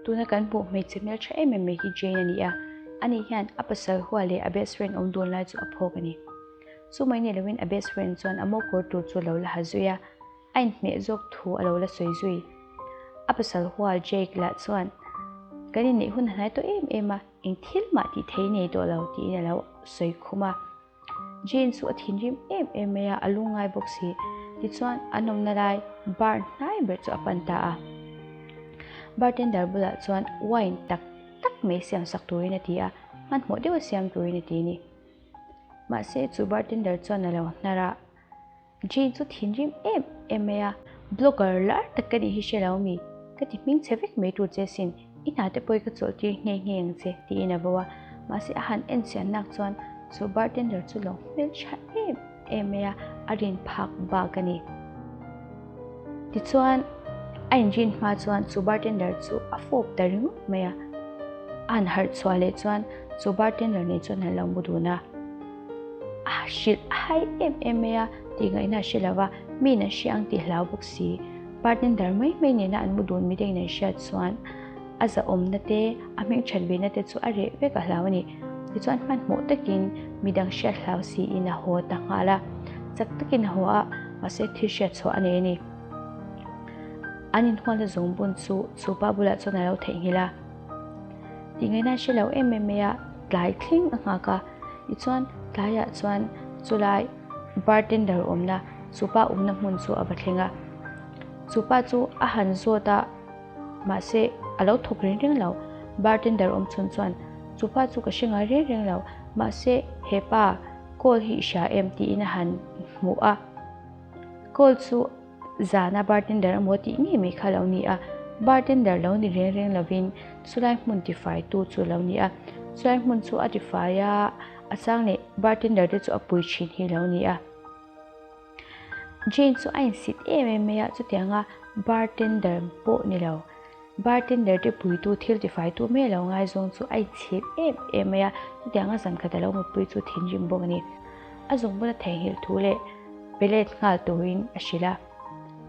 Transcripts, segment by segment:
Tuna kan hmuh hmeichhe hmeltha em em mai hi Jane a ni a, ani hian a pasal hua leh a best friend awm dun lai chu a phawk a ni. Chu mai ni loin a best friend chuan a mawkawr tur chu a lo la ha zui a, a inhmeh zawk thu a lo la sawi zui. A pasal hual Jake lah chuan, Kan inneih hun a hnai tawh em em a, eng thil mah tih thei nei tawh lo tiin a lo sawi khum a. Jane chu a thinrim em em mai a, a lungngai bawk si. Tichuan, an awmna lai bar hnai ber chu a pan ta a. Bartender bulah chuan wine tak tak mai siam sak turin a ti a, hmanhmawh deuha siam turin a ti a ni. Mahse, chu bartender chuan a lo hnar a. Jane chu thinrim em em mai a, Blogger lar tak ka nih hi hre lo mi? Ka ti hming chhe vek mai tur che sin, i hna te pawh i ka chawlh tir nghe nghe ang che, tiin a vo a. Mahse a han en chian nak chuan chu bartender chu lo hmeltha em em mai a, a rin phak bak a ni. Tichuan a inrin hma chuan chu bartender chu a fawp ta ringawt mai a. A han harh chhuah leh chuan chu bartender nen chuan an lo mu dun a. A hrilh a hai em em mai a tih ngaihna a hre lo va, miin an hria ang tih hlau bawk si. Bartender mai mai nena an mu dun midangin an hriat chuan a zahawmna te, a hmingthat vehna te chu a reh vek a hlau a ni. Tichuan hmanhmawh takin midang hriat hlau siin a haw ta nghal a, chak takin a haw a, mahse thil hriat chhuah a nei a ni. An inhualna zungbun chu chu pa bulah chuan a lo theihnghilh a. Tih ngaihna a hre lo em em mai a, tlai thleng a nghak a. Tichuan tlaiah chuan chulai bartender awmna chu pa awmna hmun chu a va thleng a. Chu pa chu a han zawt a, mahse a lo thawk reng reng lo. Bartender awm chhun chuan chu pa chu ka hre ngai reng reng lo, mahse he pa call hi i hria em tiin a han hmuh a. Call chu Zana bartender emaw tih ngei mai kha lo ni a, bartender lo ni reng reng lovin chulai hmun tifaitu chu lo ni a, chulai hmun chu a tifai a, a chang leh bartender te chu a pui thin hi lo ni a. Jane chu a insit em em mai a, chutianga bartender pawh ni lo, bartender te puitu thil tifaitu mai a lo ngaizawng chu a inchhir em em mai a, chutianga zan khat a lo mutpui chu thinrim bawk a ni. A zung bula theihnghilh thu leh pe let nghal turin a hrilh a.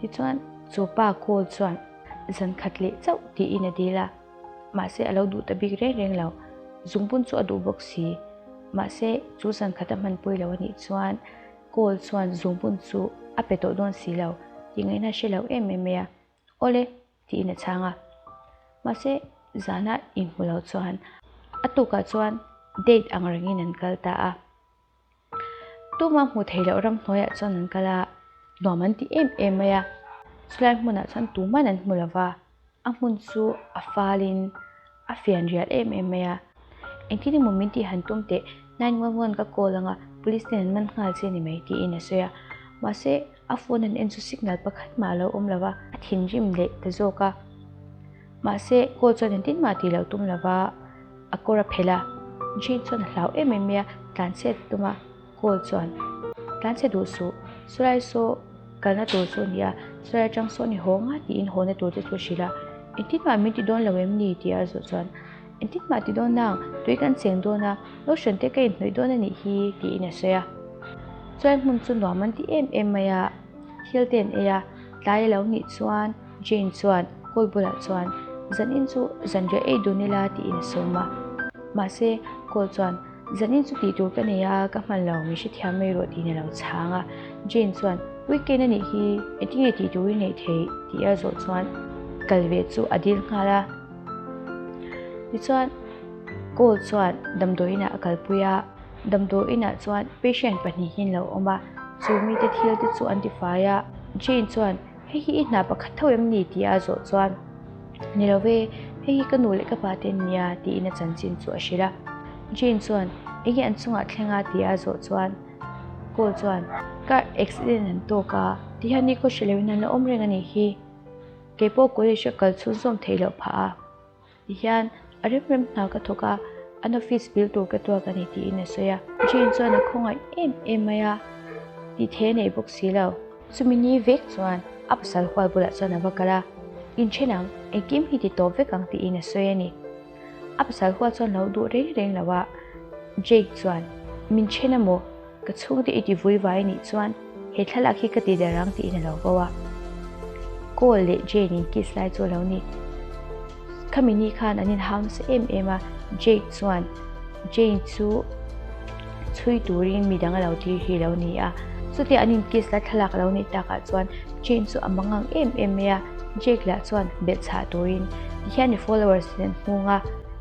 Tichuan, chu pa call chuan zan khat leh chauh tiin a dil a. Mahse, a lo duh ta bik reng reng lo. Zungbun chu a duh bawk si. Mahse, chu zan khat a hmanpui lo a nih chuan call chuan zungbun chu a pe tawh dawn si lo tih ngaihna a hre lo em em mai a. Awle, tiin a chhang a. Mahse, zana inhmu lo chuan a tukah chuan date ang rengin an kal ta a. Tuma hmu thei loh ramhnuaiah chuan an kal a, nuam an ti em em mai a. Chulai hmunah chuan tuman an hmu lo va, a hmun chu a falin a fian rial em em mai a. Engtin emaw min tih han tum teh, 911 ka call anga police ten an man nghal che ni mai tiin a sawi a. Mahse, a phone an en chu signal pakhat mah a lo awm lo va, a thinrim leh ta zawk a. Mahse, call chuan engtin mah tih loh tum lo va. A kawr a phelh a, Jane chuan a hlau em em mai a, tlan chhe tum a, Cole chuan, Tlan chhe duh suh, Sarai saw kalna tur chu a ni a, Sarai atang sawn i haw nga tiin hawna tur te chu a hrilh a, Engtin mah min ti dawn lo em ni? tih a zawh chuan, Engtin mah ti dawn nang, tui kan cheng dawn a, lotion te ka inhnawih dawn a nih hi, tiin a sawi a. Chuai hmun chu nuam an ti em em mai a, thil te an ei a, tlai a lo nih chuan Jane chuan Cole bulah chuan Zanin chu zanriah ei dun ila tiin a sawm a. Mahse, Cole chuan Zanin chu tih tur ka nei a, ka hman lo, min hrethiam mai rawh tiin a lo chhang a. Jane chuan Weekend a nih hi, engtin nge tih tur i neih theih? tih a zawh chuan kal ve chu a dil nghal a. Tichuan, Cole chuan damdawi inah a kalpui a. Damdawi inah chuan patient pahnihin lo awm a, chu mite thil te chu an tifai a. Jane chuan Hei hi i hna pakhat tho em ni? tih a zawh chuan, Ni lo ve, hei hi ka nu leh ka pa te an nia, tiin a chanchin chu a hrilh a. Jane chuan, Enge an chungah thleng a? tih a zawh chuan, Cole chuan, Car accident an tawk a, tihian nikhaw hre loin an la awm reng a nih hi. Keipawh college a kal chhunzawm theih loh phah a. Tihian a rem rem hna ka thawk a, an office bill tur ka tuak a ni tiin a sawi a. Jane chuan a khawngaih em em mai a, tih thei a nei bawk si lo. Chumi ni vek chuan a pasal hual bulah chuan a va kal a, Inthen ang, engkim hi ti tawp vek ang tiin a sawi a ni. A pasal hual chuan lo duh reng reng lo a, Jake chuan, Min then a maw? Ka chhungte i ti vui vai anih chuan he thlalak hi ka ti der ang tiin a lo vo a. Cole leh Jane in kiss lai chu a lo ni. Khami ni khan an inhau nasa em em a, Jake chuan Jane chu chhui turin midang a lo tir hi lo ni a. Chutia an inkiss la thlalak a lo nih takah chuan Jane chu a mangang em em mai a, Jake lah chuan belhchhah turin tihian i followers ten an hmung a,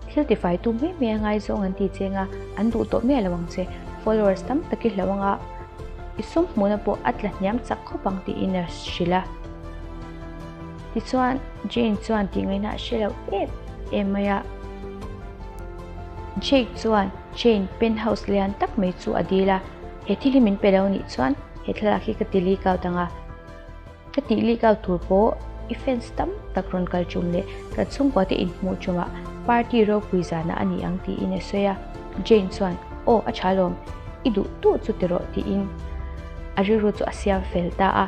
thil tifai tu mai mai a ngaizawng an ti cheng a, an duh tawh miah lo ang che, followers tam tak i hlo anga i sum hmuhna pawh a tla hniam chak khawp ang tiin a hrilh a. Tichuan Jane chuan tih ngaihna a hre lo em em mai a. Jake chuan Jane penthouse lian tak mai chu a dil a, He thil hi min pe lo nih chuan he thlalak hi ka ti leak out ang a. Ka tih leak out tur pawh i fans tam tak rawn kal tum leh kan chhungkua te inhmuh tumah party ropui zanah a ni ang tiin a sawi a. Jane chuan, Aw, a tha lawm, i duh duh chu ti rawh tiin a rilru chu a siam fel ta a.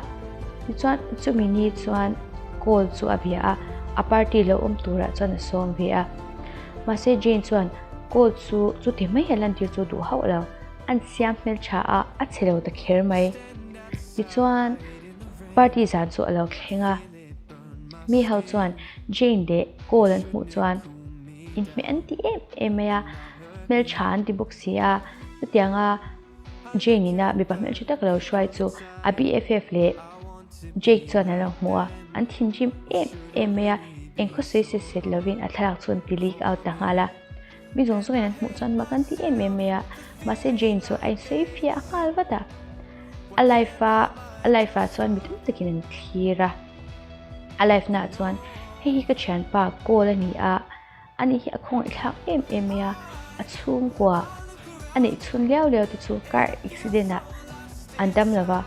Tichuan chumi ni chuan call chu a bia a, a party lo awm turah chuan a sawm ve a. Mahse Jane chuan call chu chuti mai a lantir chu duh hauh lo, an siam hmeltha a, a chhe lo ta kher mai. Tichuan party zan chu a lo thleng a, mi ho chuan Jane leh Cole an hmuh chuan inhmeh an ti em em mai a, hmeltha an ti bawk si a, chutianga Jane ina mipa hmeltha tak lo hruai chu a BFF leh Jake chuan an lo hmu a, an thinrim em em mai a, engkhaw sawi set set lovin a thlalak chu an ti leak out ta nghal a. Mi zawng zawngin an hmuh chuan mak an ti em em mai a, mahse Jane chu a insawi fiah nghal vat a. A life a a life ah chuan mi tam takin an thlir a, a life naah chuan hei hi ka thianpa Cole a ni a, ani hi a khawngaihthlak em em mai a, a chhungkua a neih chhun liau liau te chu car accident ah an dam lo va,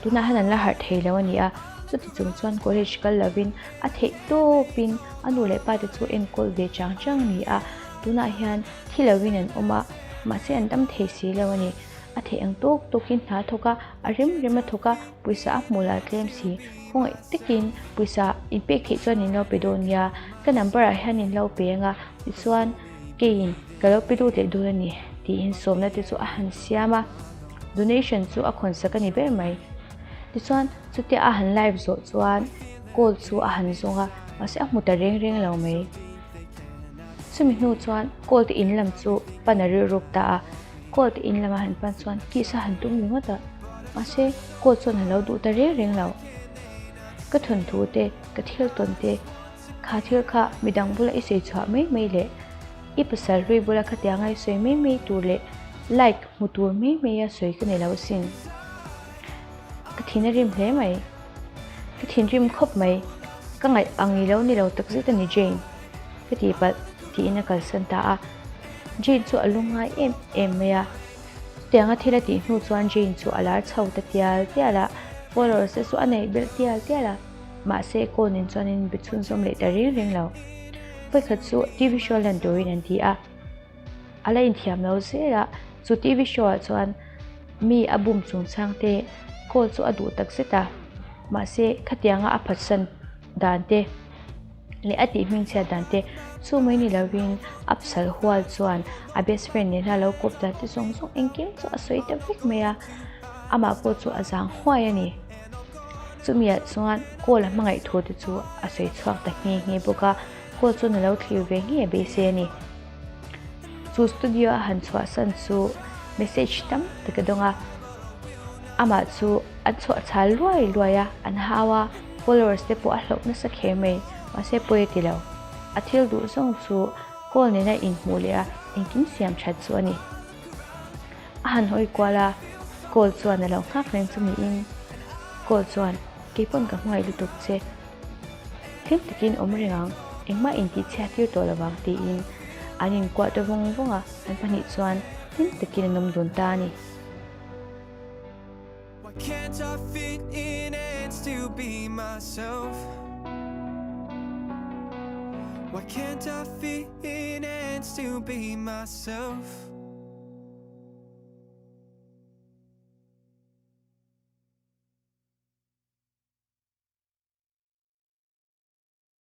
tunah hian an la harh thei lo a ni a, chuti chung chuan college kal lovin a theih tawpin a nu leh pa te chu enkawl ve chang chang a ni a, tunah hian thi lovin an awm a, mahse an dam thei si lo a ni. A theih ang tawk tawkin hna a thawk a, a rem rem a thawk a, pawisa a hmuh lah tlem si. Khawngaih takin pawisa inpek theih chuan in lo pe dawn nia, ka number ah hian in lo pe ang a, tichuan keiin ka lo pe lut leh dawn a ni tiin sawmna te chu a han siam a, donation chu a khawnsak a ni ber mai. Tichuan chutia a han live zawh chuan call chu a han zawng a, mahse a hmu ta reng reng lo mai. Chumi hnu chuan call te in lam chu pan a rilruk ta a. Court in lama han pan chuan kiss a han tum ringawt a, mahse court chuan a lo duh ta reng reng lo. Ka thawnthu te, ka thil tawn te, kha thil kha midang bula i sawi chhuah mai mai leh i pasal hlui bula khatianga i sawi mai mai tur leh like hmu tur mai mai a sawi ka ni lo asin. Ka thin a rim hle mai. Ka thinrim khawp mai. Ka ngaih ang i lo ni lo takzet a ni Jane. Ka tih palh tiin a kalsan ta a. Jane chu a lungngai em em mai a. Chutianga thil a tih hnu chuan Jane chu a lar chho ta tial tial a, followers te chu a neih belh tial tial a. Mahse Cole nen chuan an inbe chhunzawm leh ta reng reng lo. Vawikhat chu TV show lan turin an ti a. A la inthiam lo zel a, chu TV show ah chuan mi a bum chungchang te Cole chu a duh takzet a. Mahse khatianga a phatsan dan te. leh a tih hmingchhiat dan te chu mai ni lovin a pasal hual chuan a best friend nena lo kawp dan te zawng zawng engkim chu a sawi ta vek mai a, amah pawh chu a zang huai a ni. Chumi ah chuan Cole a hmangaih thu te chu a sawi chhuak ta nghe nghe bawk a, Cole chuan a lo thlir ve ngei a beisei a ni. Chu studio a han chhuahsan chu message tam tak a dawng a, amah chu an chhuah chhal luai luai a, an hau a, followers te pawh a hlauh nasa kher mai, mahse pawi a ti lo. A thil duh zawng chu call nena inhmuh leh a engkim siam that chu a ni. A han hawi kual a, call chuan a lo nghak reng chu niin, call chuan, Keipawn ka hmangaih lutuk che. Hlim takin awm reng ang, engmah intihchhiat tir tawh lo vang tiin an inkuah ta vawng vawng a, an pahnih chuan hlim takin an awm dun ta a ni. Why can't I fit in and still be myself? Why can't I fit in and still be myself?